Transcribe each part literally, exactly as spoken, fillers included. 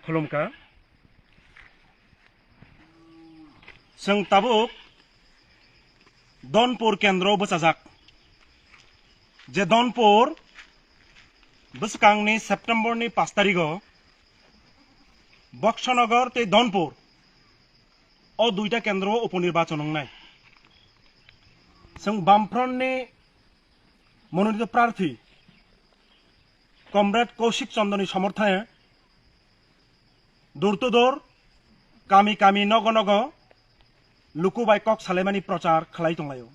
Khulumkha. Chwng tabuk Donpur kendro bwchajak. Je Donpur bwskangni September ni pash tarigo Boksonogor tei Donpur o duita kendro o uponirbachon wngnai. Chwng Bamfront ni mononito prarthi Comrade Kaushik Chandani somorthone door to door, kami kami, nogo nogo luku bai kok salaimani prochar khlai tonglaio.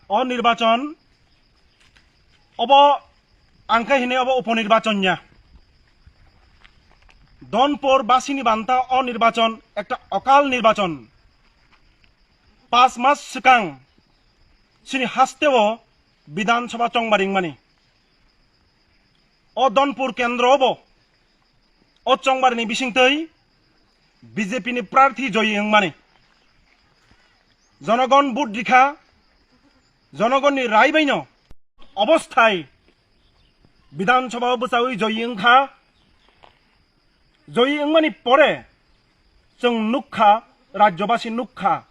O nirbachon obo ang khe hini obo uponirbachon ya. Donpur basini banta o nirbachon ekta okal nirbachon. Pas mas swkang chini hasteo Bidhan Sabha chongbaring mani. O Donpur kendro obo o chongbarini bisingtwi B J P ni prarthi joyi wngmani. Jonogon vote rikha, jonogonni rai baino obosthai Bidhan Sabha o bwchawi joyi wngkha. Joyi wngmani pore chwng nukha, rajyobasi nukha.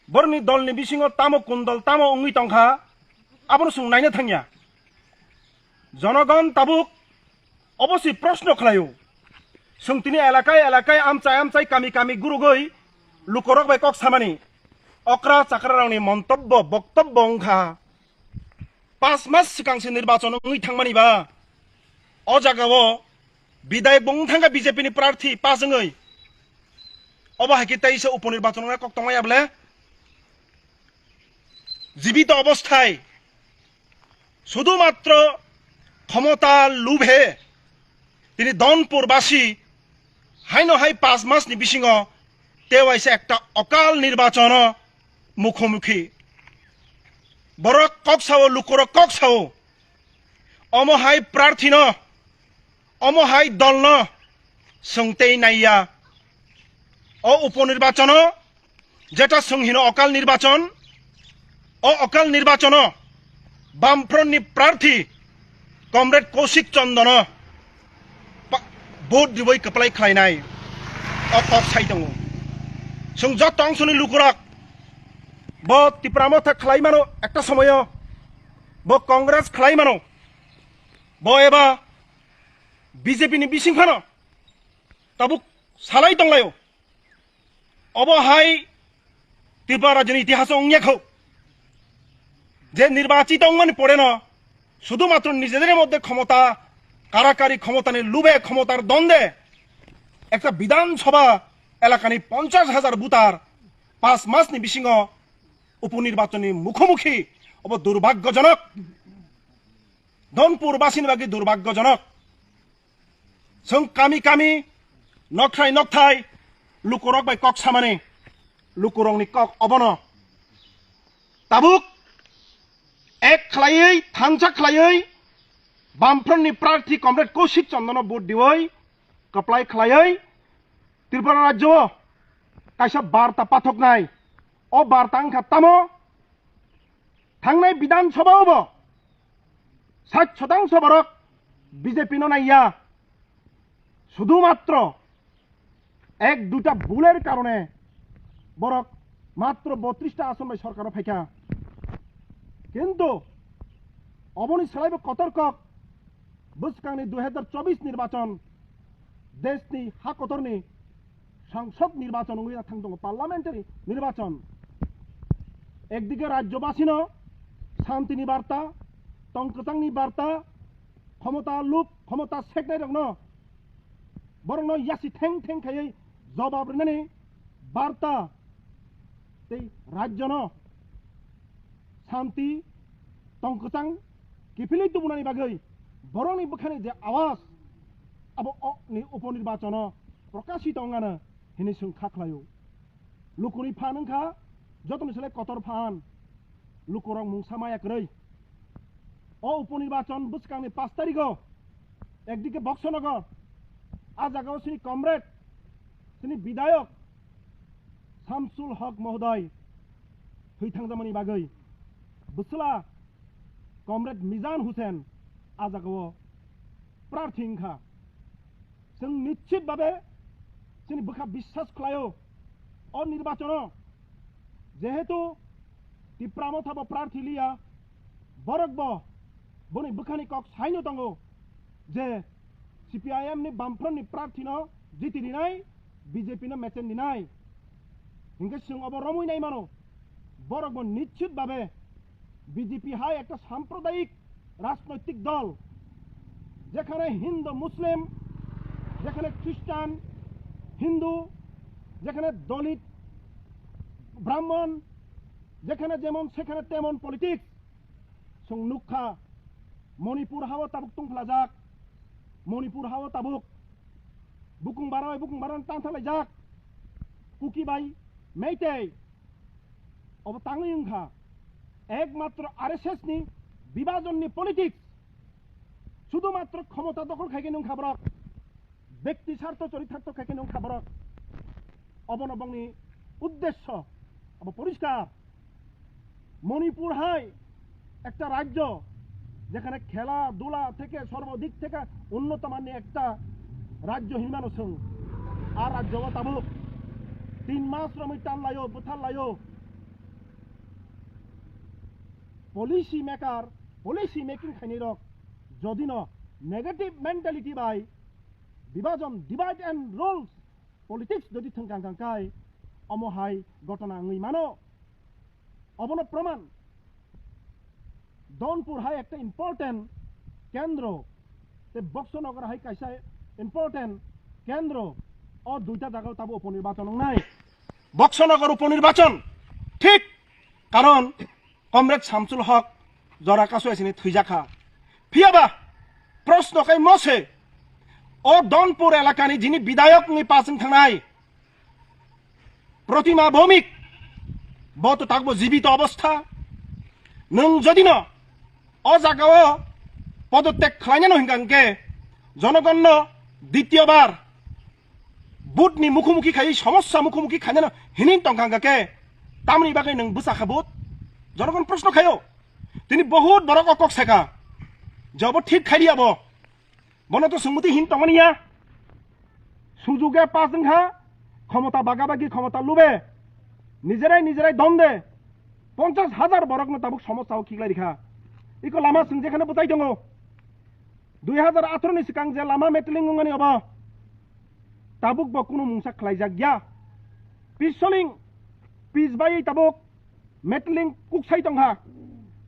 Borokni dolni bisingo tamo kundol tamo wngwi tongkha, abono chwng naina thangya. Jonogon tabuk obosi proshno khlaio. Chwng tini elakai elakai amchai amchai kami kami gurugwi lukorok bai kok samani okra chakrarokni montobbo boktobbo wngkha. Pas mas swkang se nirbachon wngwi thangmani ba o jagao bidayok bo wng thangkha B J P ni prarthi pas wngwi. Obo hai khe teisa uponirbachon wngna kok tongmaya bole? Jibito obosthai sudhumatro khomota lubhe tini Donpur basi haino hai pas mas ni bisingo tewaisa ekta okal nirbachono mukhomukhi. Borok kok sao, lukorok kok sao. Omo hai prarthino, omo hai dolno chwng tei naiya. O uponirbachano jeta chwng hino okal nirbachon, o okal nirbachono Bamfront ni prarthi Comrade Kaushik Chandano pa-, vote riwi kwplai khlainai o kok sai tongo. Chwng joto ongsoni lukurok bo Tipra Motha khlai mano ekta somoyo, bo Congress khlai mano, bo eba B J P ni bising phano tabuk salai tonglaio. Obo hai Tripura rajyoni itihaso wngya kho je nirbachito wngmani poreno শুধুমাত্র নিজেদের মধ্যে ক্ষমতা কারাকারি, ক্ষমতানি লুবে, ক্ষমতার দ্বন্দ্বে একটা বিধানসভা এলাকানি পঞ্চাশ হাজার ভোটার পাঁচ মাসনি বিসিঙো উপনির্বাচননি মুখোমুখি। Obo দুর্ভাগ্যজনক, ধনপুরবাসীনি bagwi দুর্ভাগ্যজনক. Chwng kami kami, nokthai nokthai lukurok bai kok samani, lukurokni kok obono. Tabuk ek khlaiwi, thansa khlaiwi, Bamfront ni prarthi Comrade Kaushik Chandano vote diwi, kwplai khlaiwi, Tripura rajyo o kaisa barta pathoknai. O barta wngkha tamo? Thangnai Bidhan Sabha o bo sait sotangso borok B J P no naiya, শুধুমাত্র এক দুটা ভুলের কারণে borok মাত্র বত্রিশটা আসন bai সরকারও phaikha. কিন্তু oboni salaibo kotor kok, bwskangni দুই হাজার চব্বিশ নির্বাচন, দেশনি ha kotorni সংসদ নির্বাচন wngwi thang tongo, parliamentary নির্বাচন. একদিকে রাজ্যবাসীনো শান্তিনি বার্তা, tongkwchangni বার্তা, ক্ষমতা লুপ, ক্ষমতা seknairokno, borokno yasi theng theng khaiwi jobab rinani barta tei rajyono shanti, tongkwchang kiphilwi tubunani bagwi borokni bwkhani je awaz, abo o ni uponirbachono prokashito wngano hinwi chwng kha khlaio. Lukuni phan wngkha jotoni slai kotor phan. Lukurok mungsa maya kwrwi. O uponirbachono bwskangni pash tarigo ekdike Boksonogor, a jagao chini comrade, chini bidayok Shamsul Hok mohoday thwi thangjamani bagwi bwsla comrade Mizan Hussain a jagao prarthi wngkha. Chwng nischit babe chini bwkha biswas khlaio o nirbachono, jehetu Tipra Motha bo prarthi liya, borok bo boni bwkhani kok saino tongo je C P I M ni Bamfront ni prarthi no jiti rinai, B J P no mechen rinai. Hinkhe chwng obo romwi nai mano, borok bo nischit babe B J P hai ekta sampradayik rajnoitik dol, jekhane Hindu Muslim, jekhane Christian, Hindu, jekhane Dalit, Brahman, jekhane jemon sekhane temon politics. Chwng nukha, Manipur hao tabuk tungphlajak, Manipur hao tabuk bukung baroi bukung baroi tantha laijak, Kuki bai Meitei. Obo tangwi wngkha ekmatro R S S ni bibhajon ni politics, sudhumatro khomota dokhol khaikhe wngkha borok, bekti sartho chorithartho khaikhe wngkha borok. Obono bongni uddesyo obo poriskar. Manipur hai ekta rajyo, jekhane khela dula theke sorbo dik theke unnoto manni ekta rajyo hinmano chwng. Ar rajyo o tabuk tin mas romwi tan laio, bwthar laio. Policy maker, policy making khainai rok jodi no negative mentality bai bibhajon, divide and rules politics jodi thwngkang kang kai, omo hai gotona wngwi mano. Obono proman, Donpur hai ekta important kendro, te Boxonagar hai kaisa important kendro, o duita jaga o tabo uponirbachon wngnai. Boxonagar uponirbachon thik, karon Comrade Samsul Hok jora kasu esini thwijakha. Phiyaba proshno khai mose, o Donpur elakani jini bidayok wngwi pass wng thangnai Protima Bhowmik, bo to takbo jibito obostha. Nwng jodi no o jaga o podotyag khlainano hinkha hwnkhe jonogonno ditiyobar butni mukhumukhi khai, somosya mukhumukhi khainano hini tongkha hwnkha khe tamni bagwi nwng bwsa kha but? Jonogon proshno khaio. Tini bohut borok o kok saka je obo thik khailiya bo. Bono to swngmwtwi hin tongmani ya. Sujuge pass wngkha, khomota bagabagi, khomota lube, nijerai nijerai donde, ponchas hajar borokno tabuk somosya o khiklai rikha. Iko lama swng jekhane bwtai tongo. Dui hajar atharo ni swkang je lama meteling wngmani obo, tabuk bo kunu mungsa khlaijak ya. Pisoling pis baiwi tabuk meteling kuksai tongkha,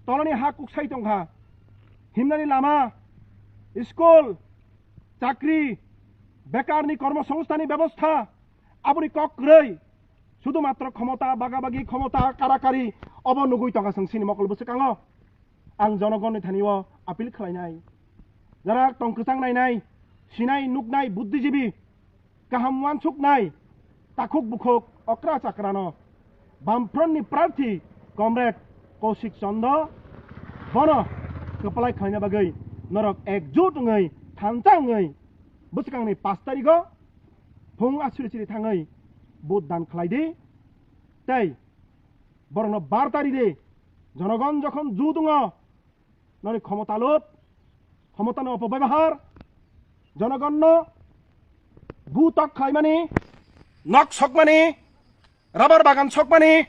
tolani ha kuksai tongkha. Himnani lama, school, chakri, bekarni kormosongsthanni bebostha, aboni kok kwrwi, sudhumatro khomota, bagabagi khomota, karakari, obo nugwi tongkha chwng chini mokol bwswkango. Ang jonogonni thani o appeal khlainai, jara tong kwchang nainai, sinai nuknai buddhijibi, kaham uansuknai takhuk bukhuk okra chakrano Bamfront ni prarthi Comrade Kaushik Chanda bono kwplai khlaina bagwi norok ekjut wngwi thansa wngwi bwskangni pash tarigo phung asri sri thangwi vote dan khlai di, tei borokno bar tari di. Jonogon jokhon jut wngo, noni khomota lub, khomotano opobebahar, jonogonno bu tok khlaimani, nok sokmani, rabar bagan sokmani,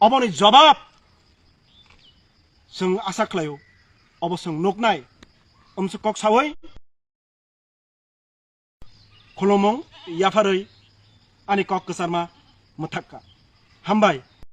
oboni jobab chwng asa khlaio, obo chwng nuknai. Umswk kok sawi khulumung yapharwi ani kok kwcharma mwthakka. Hambai.